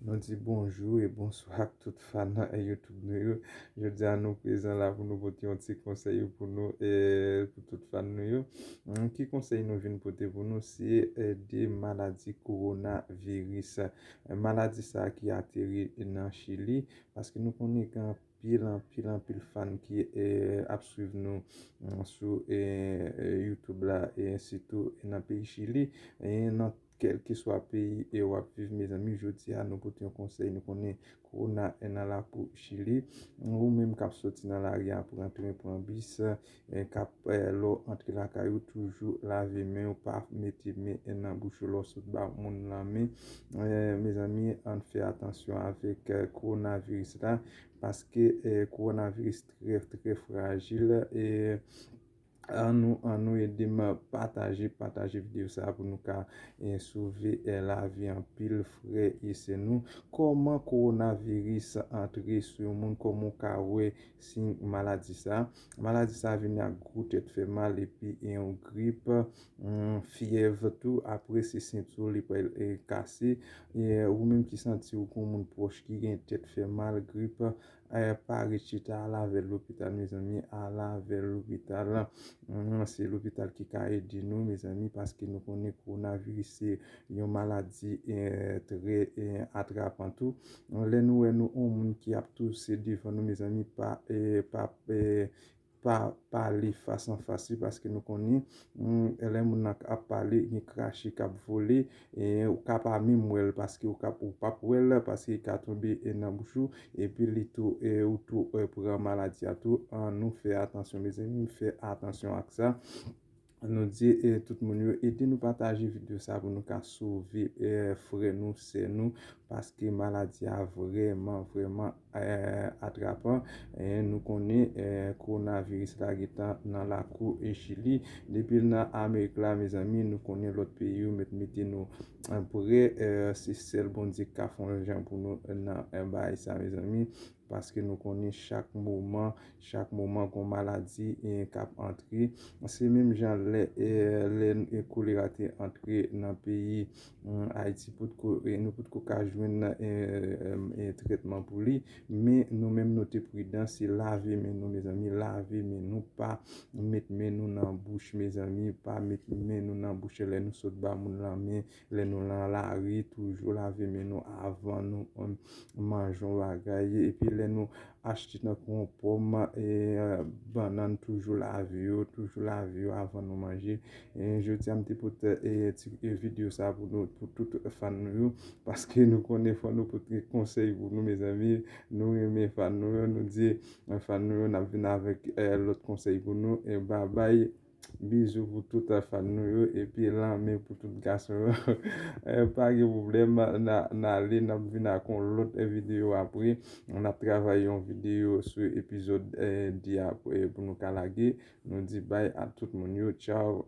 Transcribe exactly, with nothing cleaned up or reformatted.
Nou di bonjou e bonswa ak tout fan YouTube nou yo. Jodi a nou prezan la pou nou pote yon ti konsèy pou nou, e, pou tout fan nou yo. Hmm, ki konsèy nou vin pote pou nou? Se, e, de maladi kowonaviris. E, maladi sa a ki ateri nan Chili, paske nou konnen gen anpil, anpil, anpil fan ki, e, ap swiv nou, mm, sou, e, e, YouTube la, e sitou nan peyi Chili, e nan kèlkeswa peyi e w ap viv, mezanmi, jodi a nou pote yon konsèy. Nou konnen kowona nan lakou Chili. Ou menm k ap soti nan lari a, pran tren, pran bis, e, k ap, e, lè w antre lakay ou, toujou lave men w, pa mete men nan bouch ou lè w sot ba moun lanmen. E, mezanmi, ann fè atansyon avèk, e, kowonaviris la, paske, e, kowonaviris trè, trè frajil. E, ann nou, ann nou ede m pataje, pataje videyo sa a pou nou ka, e, sove, e, lavi anpil frè e sè nou. Kòman kowonaviris antre sou yon moun? Kòman w ka wè siy maladi sa a? Maladi sa a vini ak gwo tèt fè mal epi, e, yon grip, mm, fyèv tou. Apre, se senti w li pral, e, kase. E, ou menm ki santi w kon moun pwòch ki gen tèt fè mal, grip, e, pa ret chita, al avè l lopital, mezanmi, al avè l lopital. Mm, se lopital ki ka ede nou, mezanmi, paske nou konnen kowonaviris se yon maladi, e, trè, e, atrapan tou. Lè nou wè nou yon moun ki ap touse devan nou, mezanmi, pa, e, pa, e, pa pale fas an fas li, paske nou konnen, mm, lè moun nan ap pale, gen krache k ap vole, e ou ka pa menm wè l, paske ou ka, ou p ap wè l, paske li ka tonbe, e, nan bouch ou, epi li tou, e, ou tou, e, pran maladi a tou. Ann nou fè atansyon, mezanmi, fè atansyon ak sa. Nou di, e, tout moun yo, ede nou pataje videyo sa pou nou ka sove, e, frè nou, sè nou, paske maladi a vrèman, vrèman, e, atrapan. E, nou konnen, e, kowonaviris la gentan nan lakou, e, Chili. Depi l nan Amerik la, mezanmi, nou konnen lòt peyi yo mèt mete nou, e, prè. E, se sèl Bondye k ka fè yon jan pou nou nan, e, bagay sa, mezanmi. Paske nou konnen chak moman, chak moman gon maladi, e, k ap antre. Se menm jan lè, e, lè, e, kolera te antre nan peyi, mm, Ayiti, potko, e, nou potko ka jwenn, e, e, e, trètman pou li. Men nou menm nou te pridan, se lave men nou, mezanmi, lave men nou, pa met men nou nan bouch, mezanmi, pa met men nou nan bouch lè nou sot ba moun lanmen, lè nou nan lari, toujou lave men nou avan nou, um, manje yon bagay. Epi lè nou achte tankou yon pòm, e, bannann, toujou lave yo, toujou lave yo avan nou manje. E jodi a m te pote, e, ti, e, videyo sa pou nou, pou tout fan nou yo, paske nou konnen fò nou pote konsèy pou nou, mezanmi. Nou renmen fan nou yo, nou di, e, fan nou yo, n ap vin avèk, e, lòt konsèy pou nou. E babay. Bizou pou tout, e, fan nou yo, epi lanmen pou tout gason yo. E, pa gen pwoblèm, n a, n ale, n ap vin ak yon lòt, e, videyo apre. N ap travay yon videyo sou epizòd, e, de a, e, pou nou ka lage. Nou di bay a tout moun yo. Tchaw.